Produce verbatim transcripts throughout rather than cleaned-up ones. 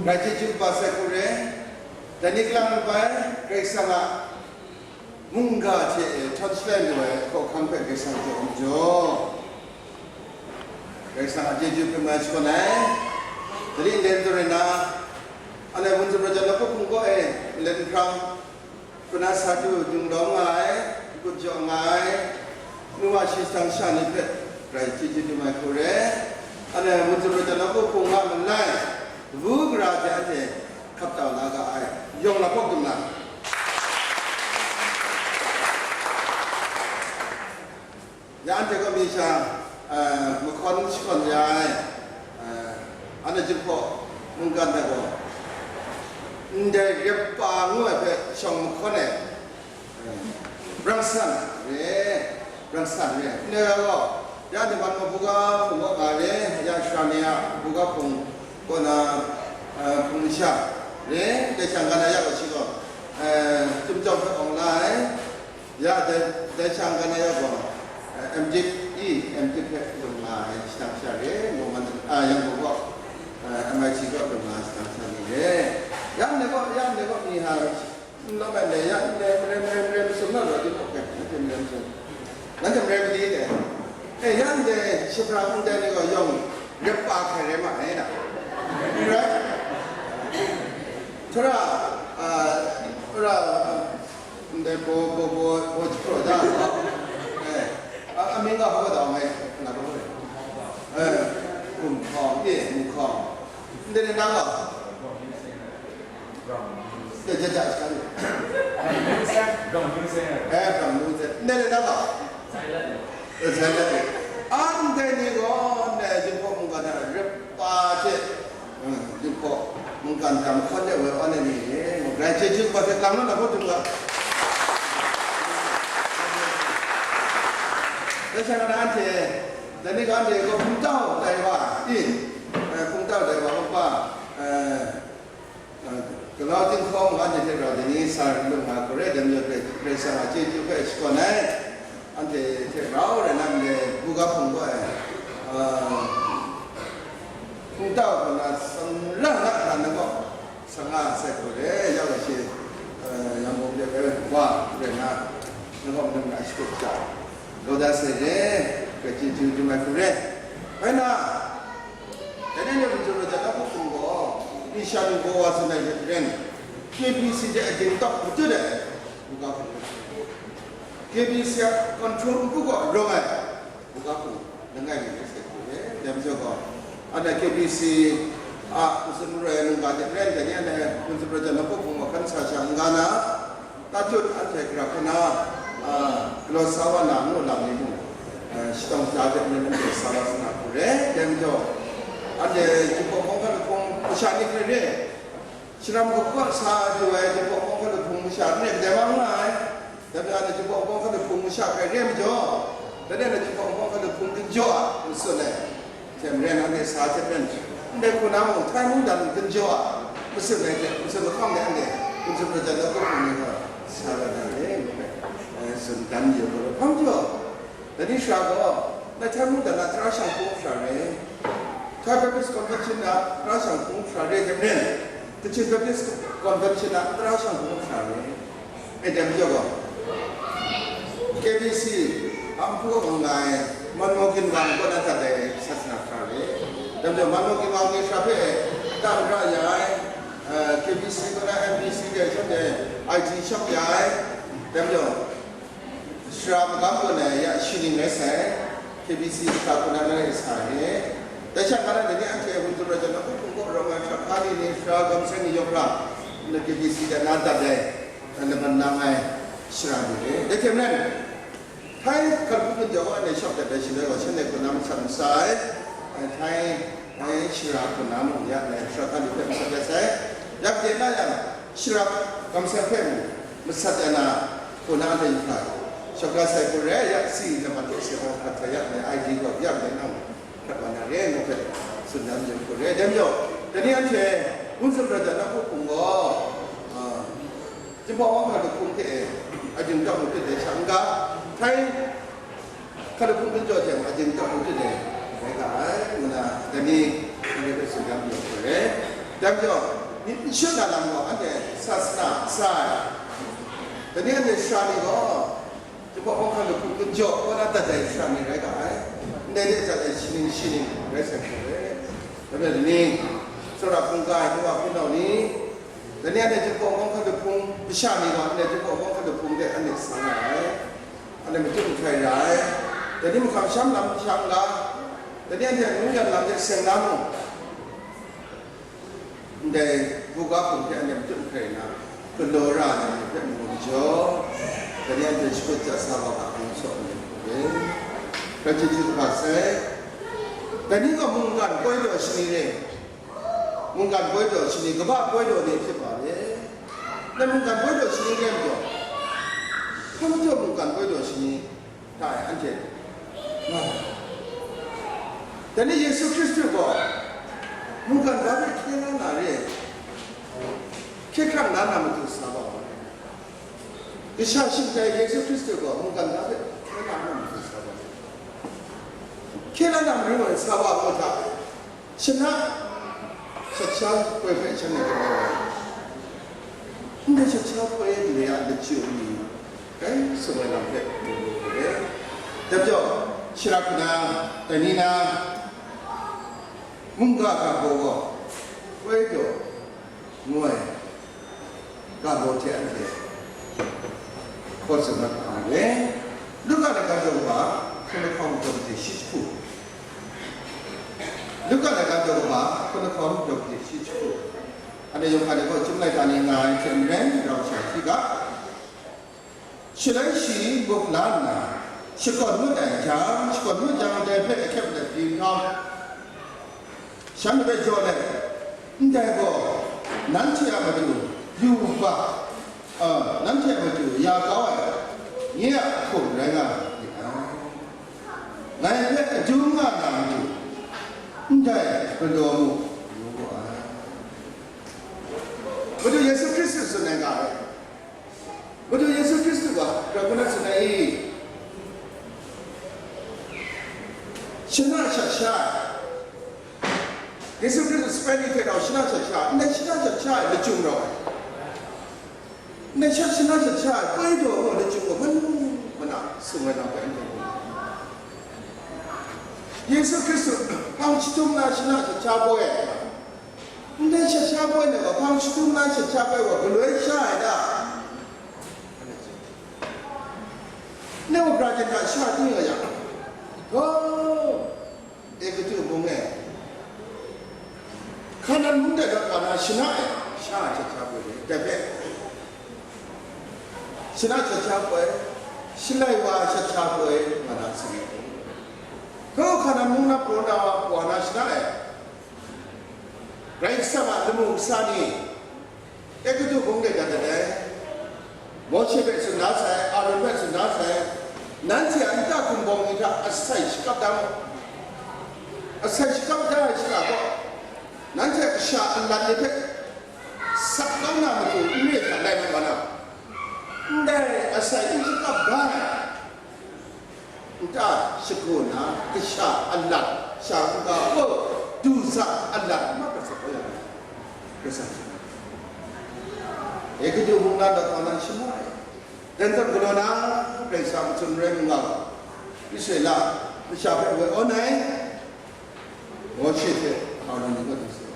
Grai chyeju kaba sai hku re, dai ni kalang ai bai, Karai Kasang a mungga hte e htawn shalai lu ai hkawhkam hpe Karai Kasang hte majaw, Karai Kasang a chyeju hpe mai shakawn ai. Dali nden zawn rai na, anhte Wunzum Rajan Nawku Hpung kaw e, nlet nhkrang, Kuna sa du, dung lawm nga ai, gut jaw nga ai, nu wa shi shtang sha ni hpe grai chyeju dum ai hku re. Anhte Wunzum Rajan Nawku Hpung a malai, kabu gara hte anhte hkap tau la ga ai, yawng lahpawk dum na. Ya anhte kaw mi sha, eh, mahkawn shakawn ya ai, eh, anhte Jinghpaw mungkan hta gaw, ndai rep pa ngu ai hpe shawng mahkawn ai, eh, brangsan re, brangsan re. Ndai gaw, ya anhte man mabuga hpung kaw nga re, ya shara ni a buga hpung kaw na, eh, hpung masha re, dai shang ga na ya gaw shi gaw, eh, Chyum Jawng hpe awng la ai. Ya, dai, dai shang ga na ya gaw, eh, M.Div, i, M.Div hpe lung nga ai shadang sha re, Mungkan, a, Yangon gaw, eh, M.I.T gaw lung nga ai shadang sha ni re. Ya ndai gaw, ya ndai gaw, mi ha, n lawm ai le, ya ndai, mare, mare, mare, masum na gaw, di gaw, nanhte mare masum. Nanhte mare mali le. Eh, ya ndai, shapra ndai ni gaw, yawng, rep pa hkrai rai ma ai na. Right? Tara, ah, tara, ah, Ndai bo, bo, bo, bo jahpraw da, eh, a, amying ga hpa ga dau mai, na bo re. Eh, Kum Hkawng, ye, Kum Hkawng. Ndai ni nang ga? Ndai ja ja sa ni. Eh, Brahma Yungsen. Ndai ni nang ga? Eh, sai la de. An dai ni gaw, ndai Jinghpaw mungkan hta rep pa hte, mm, Jinghpaw mungkan hta mahkawn de woi awn ai ni e, grai chyeju kaba hte lang na hkawt dum ga. Dai sha na anhte, dai ni ga anhte gaw hpung tau dai wa, i, eh, hpung tau dai wa, hpa, eh, Galau Jinghpaw mungkan hte hte rau dai ni sa lung nga hkrai dai majaw, Karai Kasang a chyeju hpe shakawn ai. Anhte hte rau rai na ndai buga hpung gaw ai, ah, hpung tau hkra na sumra nga hkra na gaw, sa nga sai hkrai ya gaw shi, eh, yang gaw de wa rai na, na gaw maning na shatup ja, gaw da sai re, grai chyeju dum ai hku re. Bai na, Dai ni le Wunzum Rajan Nawku Hpung gaw, Isha nu gaw wa tsun ai hte maren, K B C de adim tawk matut ai, buga hpung, K B C a control npu gaw rawng ai, buga hpung, langai mi hte sai hku re, dai majaw gaw, anhte K B C a matsun maroi ai mungga hte maren, dai ni anhte Wunzum Rajan Nawku Hpung gaw hkan sa sha n-ga na, Tatut anhte hkra hkra na, a, galaw sa wa na ngu lam ni mung, a, shadawng sha hte mung anhte sa wa sa na hku re, dai majaw, anhte Jinghpaw Bawng Hkalup Hpung masha ni hkrai re, sharam kabu sa du ai Jinghpaw Bawng Hkalup Hpung masha ni kadai wa n nga ai, dai majaw anhte Jinghpaw Bawng Hkalup Hpung masha hkrai re majaw, dai ni anhte Jinghpaw Bawng Hkalup Hpung ginjaw a, n tsun ai. Hte maren anhte sa hte maren, ndai hku na mung, Htai mungdan ginjaw a, matsun ai hte, matsun lahkawng de anhte, Wunzum Rajan Nawku Hpung ni gaw, sa rai na re, ngu ai, eh, tsun dan yu gaw, hpang jaw, dai ni sara gaw, ndai Htai mungdan a tara shang hpung sara re, Htai Baptist Convention a tara shang hpung sara re hte maren, Kachin Baptist Convention a tara shang hpung sara re. E, dai majaw gaw, K B C a npu kaw nga ai Manmaw Ginwang kaw na dat ai sasana hkra re. Dai majaw, Manmaw Ginwang ni hkra hpe tang ra ya ai, eh, K B C kaw na M B C de shawng de I T shawng ya ai. Dai majaw, sara magam kaw na ya shi ning rai sai, K B C hkra kaw na rai sa re. Dai sha nga na, dai ni anhte Wunzum Rajan Nawku Hpung kaw rawng ai hkra hkali ni, sara gamseng ni yawng hkra, na K B C de na dat ai. Laban nang ai shara ni re. Dai hte maren, Htai hkalup hpung ginjaw wa ai shawk dat ai shaloi gaw, shanhte hku na masat masa ai, Htai, Htai shara hku na mung ya ai, shara hkali hpe masat ya sai. Yak de na yang, shara gamseng hpe mung masat ya na, hku na anhte yu hkra, shawk ya sai hku re, ya si laban hte si hkra hkrat hkra ya ai, I D gaw ya ai na mung. Hkrat wa na re, ngu hpe tsun dan yu hku re. Dai majaw, dai ni anhte Wunzum Rajan Nawku Hpung gaw, a, Jinghpaw Bawng Hkalup Hpung hte e, adim tawk matut ai sha n-ga, Htai Hkalup Hpung ginjaw hte mung adim tawk matut ai rai nga ai, ngu na, dai ni, dai ni hpe tsun dan yu hku re. Dai majaw, myit n shut na lam gaw, anhte sasana, sai. Dai ni anhte sara ni gaw, Jinghpaw Kawngkhar Luk Hpung majaw kaw na dat ai sara ni rai ga ai. Ndai de dat ai shaning shaning rai sai hku ai. Dai majaw, dai ni, tsawra hpung ga ai hpung wa hpung nau ni, dai ni anhte Jinghpaw Kawngkhar Luk Hpung masha ni gaw, anhte Jinghpaw Kawngkhar Luk Hpung de anhte sa nga ai. Anhte machyu mahkrai ra ai. Dai ni mahkam sham lam shang ga, dai ni anhte ngu yan lam de seng na mung, ndai buga hpung hte anhte machyu mahkrai nna, galaw ra ai ni hpe mu majaw, dai ni anhte shakut ja sa wa ga, ngu saw ai ni hpe, gratitude kaba sai. Dai ni gaw mungkan koi daw shani re, mungkan koi daw shani, kaba koi daw ni hte wa re. Dai mungkan koi daw shani re majaw, hpa majaw mungkan koi daw shani hta e anhte nga ai. Dai ni Yesu Hkristu gaw mungkan ga hpe hkye la na re ai, hkye hkrang la na matu sa wa ai. Kasha shingtai Yesu Hkristu gaw mungkan ga hpe hkye la na matu sa wa ai. Hkye la na maru ai sa wa ai hta, shana shat sha poi hpe shanhte galaw ai. Ndai shat sha poi de a lachyum ni, dai sumai lam hpe mu mu hku re. Dai majaw, shara hku na, dai ni na, mungga ga baw gaw, koi daw ngu ai ga baw hte anhte hkaw tsun mat nga ai. Luka laika daw kaba, hkun lahkawng daw kade shi jahku. Luka laika daw kaba, hkun lahkawng daw kade shi jahku. Anhte yawng hkra de gaw, chyum laika ni nga ai hte maren, rau sha hti ga. Shaloi shi muk la nna, shakawn ngut ai jang, shakawn ngut jang, dai hpe ahkyep let byin nhtawm, shanhte hpe jaw let, "Ndai gaw nanhte a matu yu u ga, a, nanhte a matu ya kau ai, nye a hkum rai nga myit ai. Ngai hpe adu nga na matu, ndai galaw mu," ngu wu ai. Madu Yesu Hkristu tsun ai ga e, Madu Yesu Hkristu gaw, grau hkra tsun ai i? Shana shat sha ai. Yesu Hkristu sape ni hte rau shana shat sha ai, ndai shana shat sha ai lachyum rau ai. Ndai shat shana shat sha ai, koi daw gaw lachyum gaw, manu mana sung ai lam hpe anhte mu. Yesu Hkristu hpang jahtum na shana shat sha poi ai. Ndai shat sha poi na gaw, hpang jahtum na shat sha poi wa galoi sha ai ta? Ndai wa bra jan hta sha ting nga yang, oh, Egutu mung e, Hkanan mung de rawt wa na shana e, sha shat sha poi ni, dai hpe, shana shat sha poi, shalai wa shat sha poi, nga na sing ai. Hkanan mung na pru na wa, wa na shana e, Karai Kasang a lamu kasa ni, Egutu hpung de dat dat ai. Mawshe hpe tsun da sai, Aron hpe tsun da sai, nanhte a nta hkumbawng ni hta asai shakap da mu. Asai shakap da ai shara gaw, nanhte a kasha alat ni hpe sat kau na matu n re hta lai mat wa na, ndai asai n shakap da ai. Nta shagu na kasha alat, sha n-ga gaw, du sa alat, ma prat sa kau ya na, Karai Kasang shana. Egutu mung na lat wa na shana e. Dan dan galaw na, Karai Kasang matsun rai mu nga, Israela masha hpe woi awn ai, Mawshe hte Aron ni kaw du sai.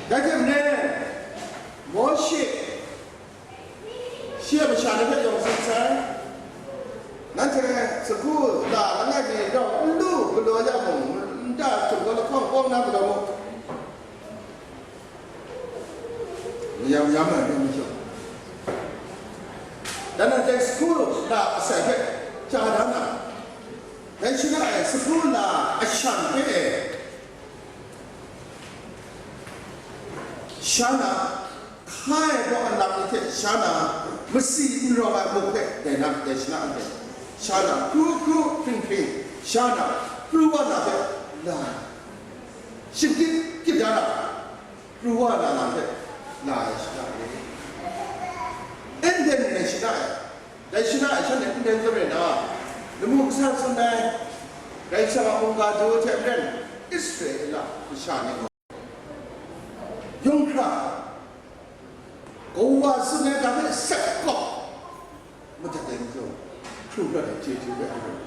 Dai hte maren, Mawshe shi a masha ni hpe yawng tsun sai. Nanhte sagu la langai mi rau n lu galaw ya mung, nta htum gaw lahkawng kawng na galaw mu. Mayam yam ai ni majaw, dan nanhte sagu la asai hpe ja da na, dai shana e sagu la ashan hpe e sha na, hkai ai baw alam ni hte sha na, masi n rawng ai muk hpe dai na, dai shana anhte sha na, hkru hkru hpring hpring sha na, pru wa na hpe la, shingkyit kyit da na, pru wa na lam hpe la ai shana re. Eden ni shana e, dai shana e shanhte n ren zawn rai na, lamu kasa tsun ai, Karai Kasang a mungga du hte maren, Israela masha ni gaw, Yawng hkra, kawa tsun ai ga hpe sep kawp madat ai majaw, hkru hkra ai chyeju hpe a rawt.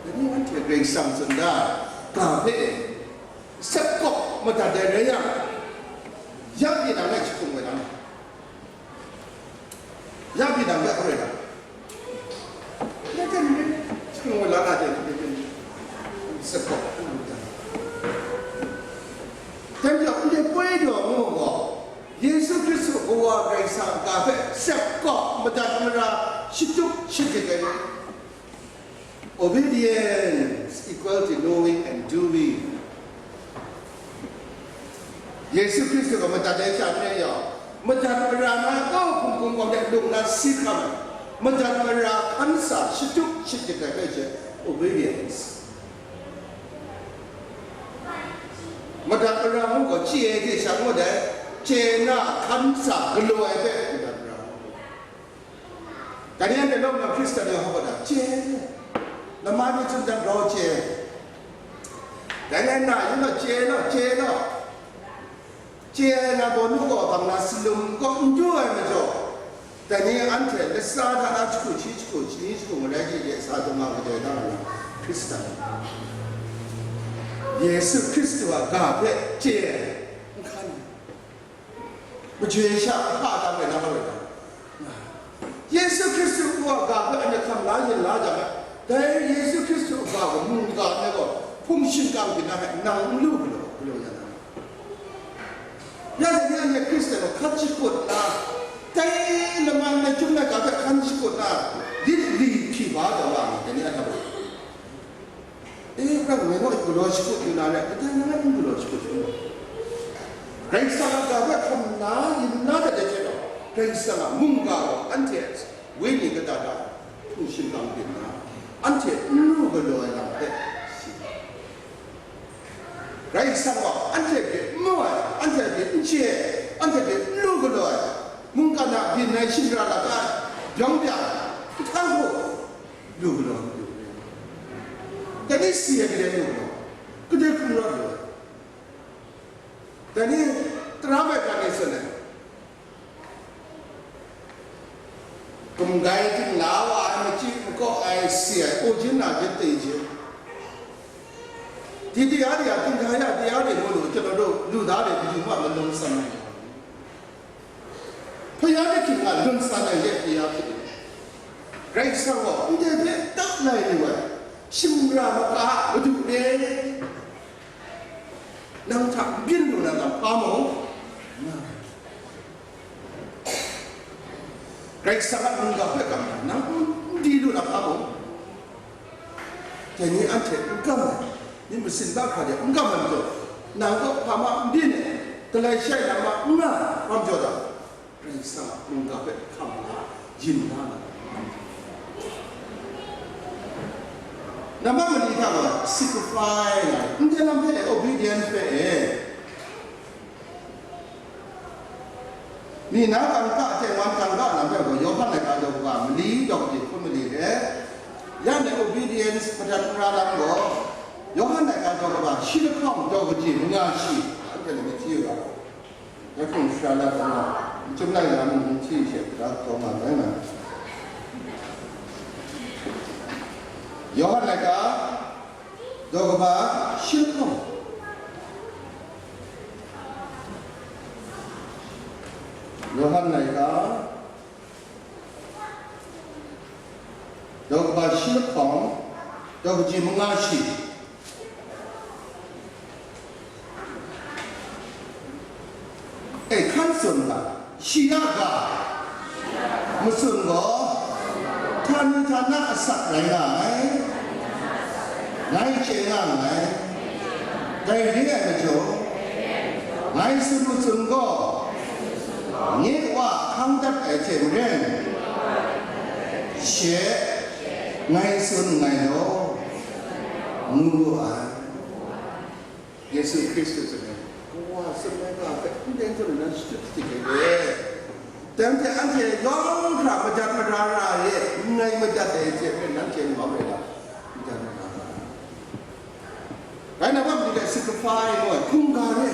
Dai ni anhte Karai Kasang tsun da ai ga hpe sep kawp madat ai rai yang, ya pyi nang e jahkung ai lam, ya pyi nang e hkoi lam, ya ten rin, jahkung ai lam a ten rin, sep kawp madat. Dai majaw, ndai poi daw ngu gaw, Yesu Hkristu Kawa Karai Kasang a ga hpe sep kawp madat mara shatup shadit ai. Obedience equal to knowing and doing. Yesu Hkristu gaw madat ai sha n rai yaw, madat mara na gaw hpung hpung gaw de lung na si hkam ai, madat mara hkan sa shatup shadit ai hpe she, obedience. Madat mara ngu gaw chye ai hte sha ngut ai, chye na hkan sa galaw ai hpe madat mara ngu. Dai ni anhte lawm na Hkristan yawng hkawhkam da, chye ai, lama mi htum dan grau chye ai. Dai ni na yu law, chye ai law, chye ai law. Chye ai na gaw nu gaw bang na salum kaw n du ai majaw, dai ni anhte latsa hta na jahku shi jahku, shani jahku marai hte de sa dum a kadai da ai Hkristan. Yesu Hkristu a ga hpe chye ai n hkan ai. Majoi sha hpa dang ai na hkawai na, Yesu Hkristu a ga hpe anhte hkam la yin la jang, dai Yesu Hkristu a ga gaw mungga ai gaw hpung shingkang byin na hpe nang n lu galaw, galaw ya na. Ya dai ni anhte Hkristan gaw hkan shakut na, dai laman na chyum na ga hpe hkan shakut na, lit li hpyi ba taw wa nga, dai ni a hta gaw. E, Abraham, ngai gaw galaw shakut yu na re, kadai nang n galaw shakut yu na? Karai Kasang a ga hpe hkam na yin na dat ai hte rau, Karai Kasang a mungga gaw anhte wenyi kata hta hpung shingkang byin nna, anhte n lu galaw ai lam hpe si. Karai Kasang gaw anhte hpe n mu ai, anhte hpe n chye ai, anhte hpe n lu galaw ai, mungkan a byin ai shingkang lata byawng bya, n htang hku, lu galaw ai, lu galaw ai. Dai ni si ai kadai lu galaw, kadai hkrum rawt lu ai. Dai ni tara maigan ni tsun ai, gumgai ting la wa ai, machyi makaw ai, si ai, u jin na jin te jin, di di ya di ya, ting hta ya di ya di, ngu lu, chyawm lu, lu da de, kaju ma malum san ai. Hpa ya ni hkying a lun san ai ye hpa ya hpyi. Karai Kasang gaw ndai hpe tak lai lu ai, shingkang maka a Madu e, nang hta n byin lu na lam hpa mung, Karai Kasang a mungga hpe kam na, nang n di lu na hpa mung, dai ni anhte n kam ai, myit masin mahkra de n kam ai majaw, nang kaw hpa ma n byin ai, galai shai na ma n nga ai, hpa majaw ta? Karai Kasang a mungga hpe hkam la, yin la na. Nambat mali hta gaw signify nga ai, ndai lam hpe e, obedience hpe e. Ni na kangka tengman kangka lam hpe gaw, Yawhan laika daw kaba mali daw kaji hkun mali hte, ya ni obedience madat mara lam gaw, Yawhan laika daw kaba shi lahkawng daw kaji manga shi, anhte ni myit hti yu ga, ya hkrung shara la taw nga, n chyum lai ga mi n hti she, ga taw nga rai nga. Yawhan laika, daw kaba shi lahkawng. Yawhan laika, daw kaba shi lahkawng, daw kaji manga shi. E, hkan tsun ga, shi a ga matsun gaw, htani htana asak rai nga ai, ngai chye nga nngai. Dai re ai majaw, ngai tsun matsun gaw, nye Wa hkang dat ai hte maren, she ngai tsun nngai law, ngu wu ai. Yesu Hkristu tsun ai, Kawa tsun ai ga hpe n teng tsun ai, nan shachyut shachyit ai re. Dai hte anhte yawng hkra madat mara ra ai e, n ngai madat ai hte maren nanhte n mau rai lam, madat mara ra ai. Rai na, bam ni dai signify ngu ai hkungga re.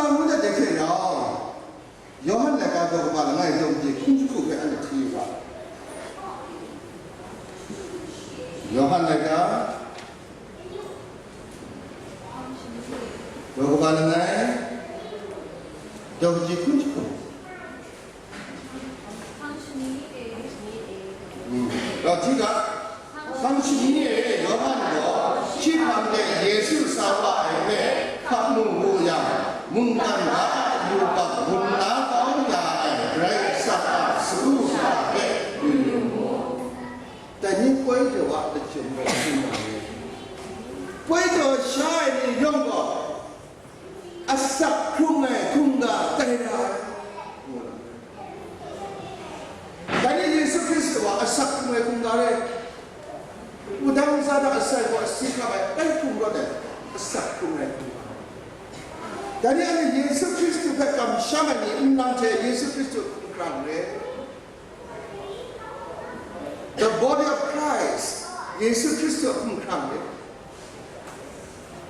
Ngu dat de hte rau, Yawhan laika daw kaba langai daw kaji hkun jahku hpe anhte hti yu ga. Yawhan laika daw kaba langai daw kaji hkun jahku. Hpang shani e, hpang shani e, Yawhan gaw shi hpang de Yesu sa wa ai hpe hkap mu wu yang, mungkan ga a yubak gun la kau ya ai Karai Kasang a sagu sha hpe yu yu mu. Dai ni poi daw a lachyum gaw hpring nga ai. Poi daw sha ai ni yawng gaw, asak hkrung ai hkungga tai ra ai. Dai ni Yesu Hkristu a asak hkrung ai hkungga rai, wudang za da asai gaw asi hkam ai, bai hkrung rawt ai, asak hkrung ai hkungga. Dai ni anhte Yesu Hkristu hpe kamsham ai ni nlang hte Yesu Hkristu hkrung hkrang re. The body of Christ, Yesu Hkristu a hkumhkrang ni,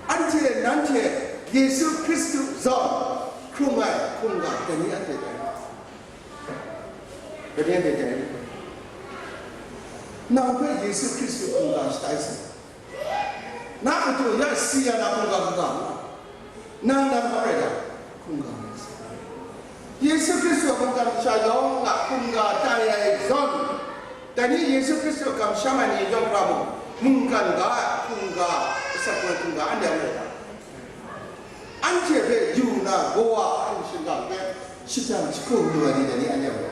anhte nanhte Yesu Hkristu zawn hkrung ai hkungga dai ni anhte dai. Dai ni anhte dai. Nang hpe Yesu Hkristu hkungga shatai sai. Na matu ya si ya na hkungga hkungga nga. Nang dan hpa rai ga, hkungga rai sa. Yesu Hkristu a mungkan masha yawng a hkungga tai ai zawn, dai ni Yesu Hkristu a kamsham ai ni yawng hkra mung, mungkan ga ai hkungga, asak ai hkungga anhte a rai ga. Anhte hpe yu na gaw a hkum shingkang hpe shajang jahku lu ai ni dai ni anhte a rai.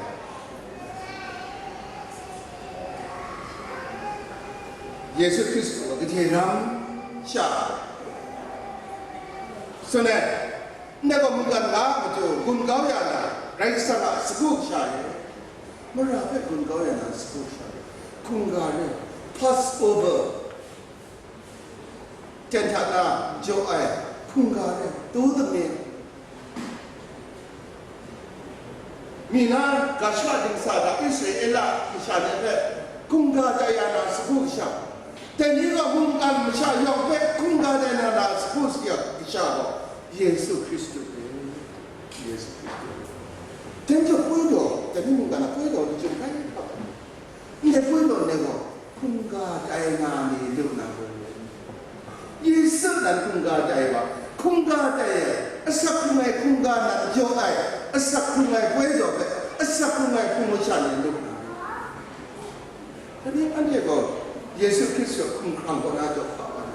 Yesu Hkristu a gade ram sha, tsun ai, ndai gaw mungkan ga a matu gun kau ya na Karai Kasang a sagu sha e, mara hpe gun kau ya na sagu sha e, hkungga re, Passover, ten hta na jaw ai hkungga rai, tu dame. Mi na ga shaka dingsa hta Israela masha ni hpe hkungga tai ya na sagu kasha, dai ni gaw mungkan masha yawng hpe hkungga tai na na sagu kasha gaw Yesu Hkristu e. Yesu Hkristu e. Dai majaw poi daw, dai ni mungkan a poi daw ni chyum hkrai hkap. Ndai poi daw ndai gaw, hkungga tai na ni lu na gaw, Yesu nan hkungga tai wa, hkungga tai ai, asak hkrung ai hkungga nan jaw ai, asak hkrung ai poi daw hpe, asak hkrung ai hpung masha ni lu na. Dai ni anhte gaw Yesu Hkristu hkumhkrang kaw na jaw hpa wa na,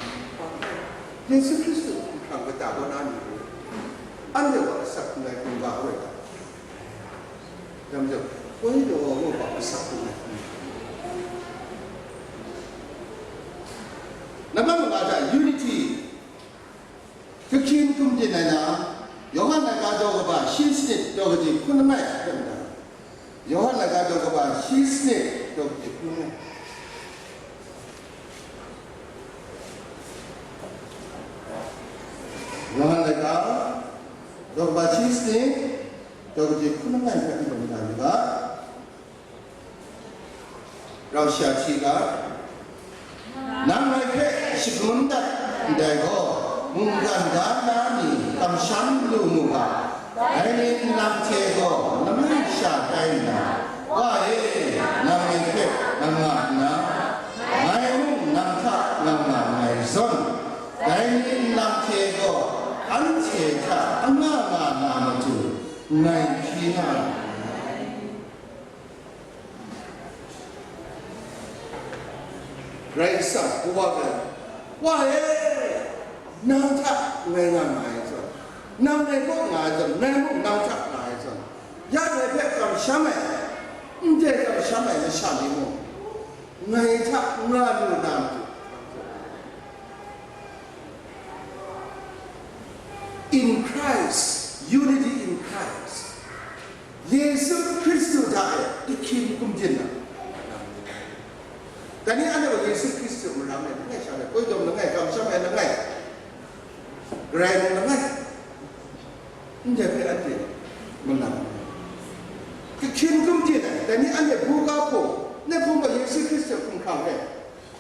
Yesu Hkristu hkumhkrang kata kaw na ni gaw, anhte gaw asak hkrung ai hkungga kaw ai ta? Dai majaw, poi daw gaw pa asak hkrung ai hkungga. Nambat manga hta unity, kahkyin hkum byin ai na, Yawhan laika daw kaba shi sanit daw kaji hkun langai hpe mada. Yawhan laika daw kaba shi sanit daw kaji hkun langai. Yawhan laika daw kaba shi sanit daw kaji hkun langai hpe mada. Rau sha hti ga, nang ngai hpe shagun dat ndai gaw, mungkan ga na ni kamsham lu mu ga, dai ni nlang hte gaw langai sha tai nna, Wa e, nang ngai hpe nga nga nna, ngai mung nang hta nga nga nngai zawn, dai ni nlang hte gaw anhte hta anga nga na matu, ngai hpyi na nngai. Karai Kasang, Kawa gaw, Wa e, nang hta ngai nga nga ai zawn, nang ngai kaw nga ai zawn, ngai mung nang hta nga ai zawn, ya ngai hpe kamsham ai, ndai kamsham ai masha ni mung, ngai hta nga lu na matu. In Christ, unity in Christ. Yesu Hkristu hta e ahkyin hkum byin na. Dai ni anhte gaw Yesu Hkristu maram e langai sha ai, koi daw langai, kamsham ai langai, Karai mung langai, ndai hpe anhte malam. Ahkyin hkum byin ai, dai ni anhte buga hpung, ndai hpung gaw Yesu Hkristu hkumhkrang e.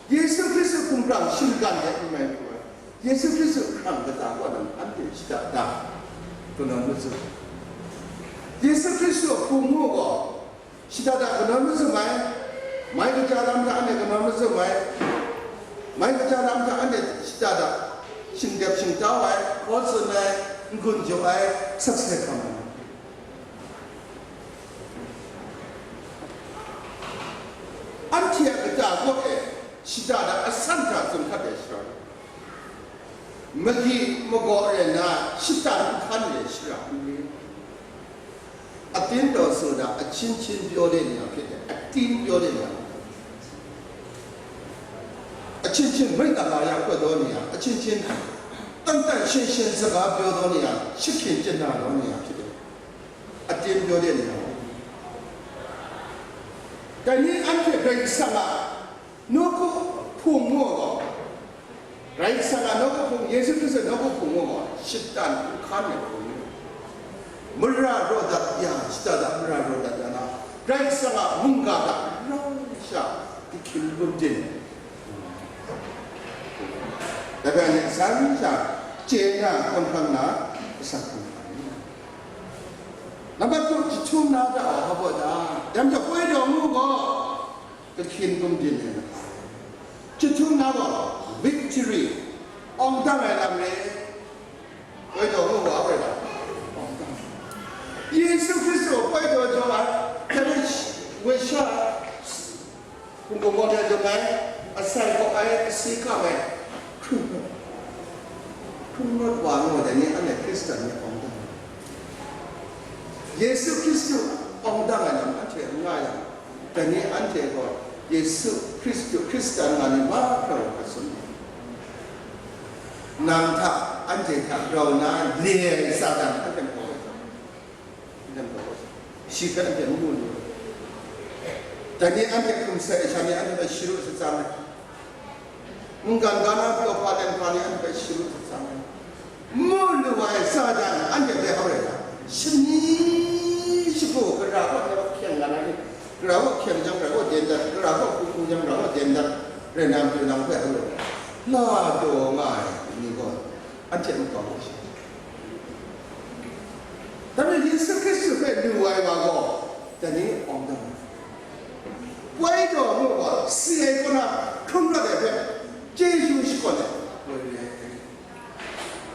Yesu Hkristu hkumhkrang shinggan de n rai hku ai, Yesu Hkristu hkrang kata kaw na anhte shada da. Kanawn mazum. Yesu Hkristu a hpung mu gaw, shada da kanawn mazum ai, mai kaja lam hta anhte kanawn mazum ai, mai kaja lam hta anhte shada da shingdep shingtau ai, hkaw tsun ai, n-gun jaw ai, sakse hkam ai. Anhte a kata kaw e shada da asan hta zunghkat ai shara, magyi magaw rai nna, shatan nhkan re shara n re. Atin taw so da, ahchin hchin pyaw de ni a hpit de, atin pyaw de ni a, ahchin hchin mui kaba ya hkawt daw ni a, ahchin hchin tan tan shin shin saga pyaw daw ni a, shahkyin chye na daw ni a hpit de, atin pyaw de ni a. Dai ni anhte Karai Kasang a nawku hpung mu gaw, Karai Kasang a nawku hpung, Yesu Hkristu a nawku hpung mu gaw, shatan nhkan ai hpung mu. Mara raw dat ya, shada da mara raw dat ya na, Karai Kasang a mungga hta rau sha, ahkying gumdin. Dai bai ni asan sha, chye na hkawn hkrang na, asak hkawn hkrang ni. Nambat tu jahtum na da, hpa baw da, dai majaw poi daw mu gaw, ahkying gumdin ai na. Jahtum na gaw, victory, awng dang ai lam re. Poi daw mu gaw, hpa da, awng dang. Yesu Hkristu poi daw jaw ai, dai bai shi, woi sha, hpung gaw gaw de dum ai, asai gaw ai, asi kam ai, hkrung rawt, hkrung rawt wa ngu dai ni, anhte Hkristan ni awng dang ai. Yesu Hkristu awng dang ai lam anhte n nga yang, dai ni anhte gaw Yesu Hkristu, Hkristan nga ni mahkra wa hkra tsun ai. Nang hta, anhte hta rau na le ai Satan anhte hpe, shi hpe anhte n mu lu. Dai ni anhte hkum sai ai sha ni anhte hpe sharu shatsang ai. Mungkan ga na pyaw hpa leng hpa ni anhte hpe sharu shatsang ai. Mu lu ai Satan anhte hpe hau rai ga, shani shagu gara gaw hkyeng nga na ni, gara gaw hkyeng jang gara gaw den dat, gara gaw hku hku jang gara gaw den dat, rai na matu nang hpe hau rai ga, la daw nga ai ni gaw, anhte a makau hte shi. Dai majaw Yesu Hkristu hpe lu ai wa gaw, dai ni awng dang ai. Poi daw mu gaw, si ai kaw na hkrung rawt ai hpe, chyeju shakawn ai, woi re ai.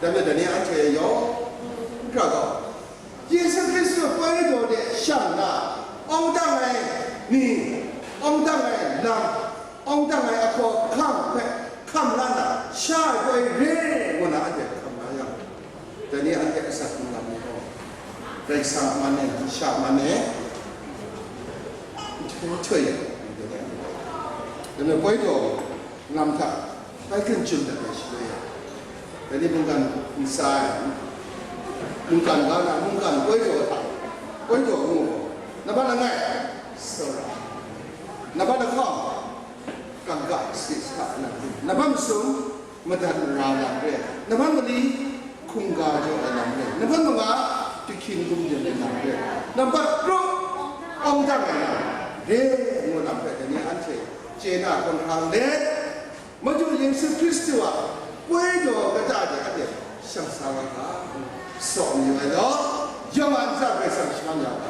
Dai majaw dai ni anhte yawng hkra gaw, Yesu Hkristu poi daw de shang na, awng dang ai ni, awng dang ai lam, awng dang ai ahkaw ahkang hpe hkam la na, sha ai poi re ngu na anhte hkam la yang, dai ni anhte asak hkrung lam ni gaw, Karai Kasang a man e, sha a man e, nhtoi nhtoi yang, dai ni poi daw lam hta bai hkun chyum dat ai shaloi e, dai ni mungkan ntsa ai, mungkan ga na, mungkan poi daw hta, poi daw ngu gaw, nambat langai, tsawra, nambat lahkawng, kangka, si sa lam, nambat masum, madat mara lam re, nambat mali, hkungga jaw ai lam re, nambat manga, ahkying gumdin ai lam re, nambat tru, awng dang ai lam re, ngu lam hpe dai ni anhte chye na hkawn hkrang let, Madu Yesu Hkristu a poi daw kata de anhte shang sa wa ga, saw mayu ai law, yawng a ntsa Karai Kasang shaman ya ga,